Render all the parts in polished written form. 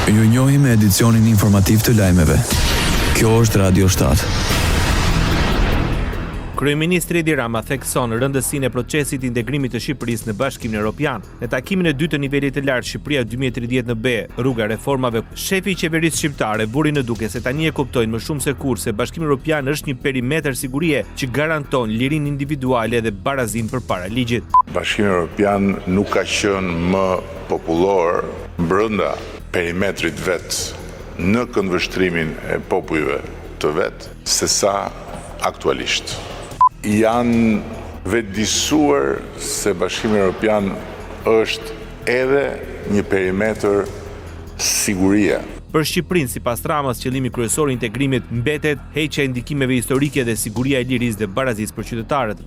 Ju njohim me edicionin informativ të lajmeve. Kjo është Radio 7. Kryeministri Edi Rama thekson rëndësinë e procesit të integrimit të Shqipërisë në Bashkimin Evropian. Në takimin e dytë të nivelit të lartë Shqipëria 2030 në BE, rruga e reformave, shefi i qeverisë shqiptare vuri në dukje se tani e kuptojnë më shumë se kurrë se Bashkimi Evropian është një perimetër sigurie që garanton lirinë individuale dhe barazinë përpara ligjit. Bashkimi Evropian nuk ka qenë më popullor brenda perimetrit vet në këndvështrimin e popujve të vet sesa aktualisht. Janë vetëdijësuar se Bashkimi Europian është edhe një perimetër sigurie. Për Shqipërinë, sipas Ramës, qëllimi kryesor i integrimit mbetet heqja e ndikimeve historike dhe siguria e lirisë dhe barazisë për qytetarët.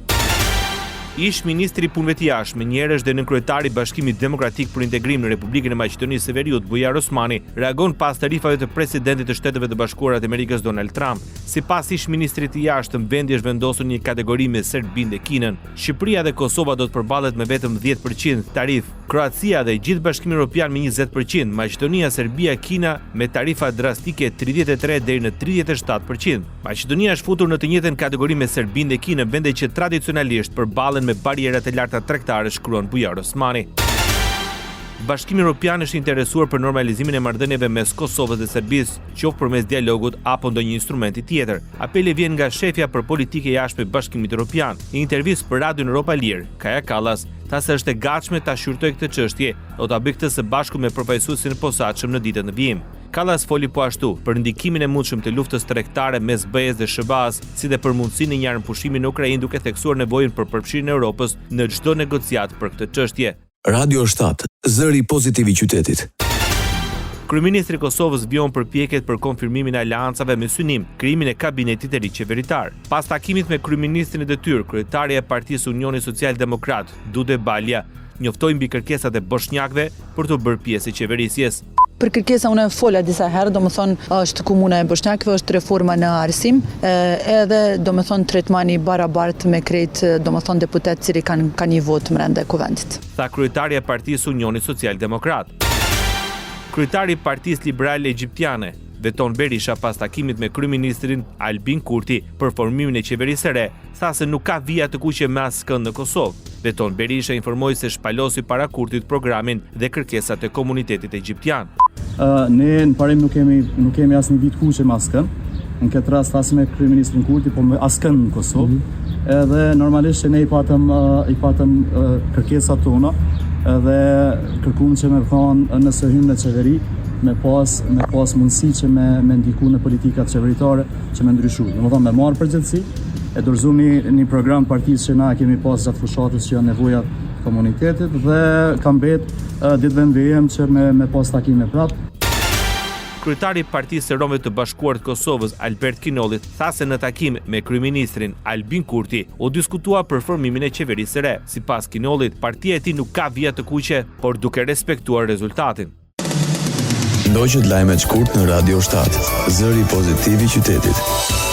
Ish-ministri i Punëve të Jashtme, njëherësh dhe nënkryetari i Bashkimit Demokratik për Integrim në Republikën e Maqedonisë së Veriut, Bujar Osmani, reagon pas tarifave të presidentit të Shteteve të Bashkuara të Amerikës, Donald Trump. Sipas ish-ministrit të Jashtëm, vendi është vendosur në një kategori me Serbinë dhe Kinën. Shqipëria dhe Kosova do të përballet me vetëm 10% tarifë, Kroacia dhe gjithë Bashkimi Evropian me 20%, Maqedonia, Serbia, Kina me tarifa drastike 33 deri në 37%. Maqedonia është futur në të njëjtën kategori me Serbinë dhe Kinën, vende që tradicionalisht përballen me barriera të larta tregtare, shkruan Bujar Osmani. Bashkimi Evropian është i interesuar për normalizimin e marrëdhënieve mes Kosovës dhe Serbisë, qoftë përmes dialogut apo ndonjë instrumenti tjetër. Apeli vjen nga shefja për politikë e jashtme e Bashkimit Evropian. Në intervistë për Radion Europa e Lirë, Kaja Kallas tha se është e gatshme ta shqyrtojë këtë çështje dhe do ta bëjë këtë së bashku me përfaqësuesin e posaçëm në ditët në vijim. Kallas foli po ashtu për ndikimin e mundshëm të luftës tregtare mes BE-së dhe SHBA-së, si dhe për mundësinë e një armëpushimi në Ukrainë duke theksuar nevojën për përfshirjen e Europës në çdo negociatë për këtë çështje. Radio 7, zëri pozitiv i qytetit. Kryeministri i Kosovës vijon përpjekjet për konfirmimin e aleancave me synim krijimin e kabinetit të ri qeveritar. Pas takimit me kryeministrin në detyrë, kryetarja e Partisë Unioni Social Demokrat, Dude Balja, njoftoi mbi kërkesat e boshnjakëve për t'u bërë pjesë e qeverisjes. Për kërkesa unë fola disa herë, domethënë është komuna e Boshnjakëve, është reforma në arsim, edhe domethënë tretmani i barabartë me krejt domethënë deputet cili kanë kanë një votë mrenda kuvendit. Tha kryetarja e Partisë Unionit Social Demokrat. Kryetari i Partisë Liberale Egjiptiane, Veton Berisha pas takimit me kryeministrin Albin Kurti për formimin e qeverisë së re, tha se nuk ka vija të kuqe me askënd në Kosovë. Veton Berisha informoi se shpalosi para Kurtit programin dhe kërkesat e komunitetit egjiptian. Ne në parim nuk kemi nuk kemi asnjë vijë të kuqe me askënd. Në këtë rast as me kryeministrin Kurti, po me askënd në Kosovë. Mm -hmm. Edhe normalisht që ne i patëm i patëm kërkesat tona edhe kërkuam që me thonë nëse hymë në qeveri me pas me pas mundësi që me me ndiku në politikat qeveritare që me ndryshu. Domethonë me marrë përgjegjësi, e dorëzu një, një program partisë që na e kemi pas gjatë fushatës që janë nevojat komunitetit dhe ka mbet ditëve në vijim që me, me pas takime prapë. Kryetari i Partisë së Romëve të Bashkuar të Kosovës, Albert Kinolli, tha se në takim me kryeministrin Albin Kurti u diskutua për formimin e qeverisë së re. Sipas Kinollit, partia e tij nuk ka vija të kuqe, por duke respektuar rezultatin. Ndoqët lajmet shkurt në Radio 7, zëri pozitiv i qytetit.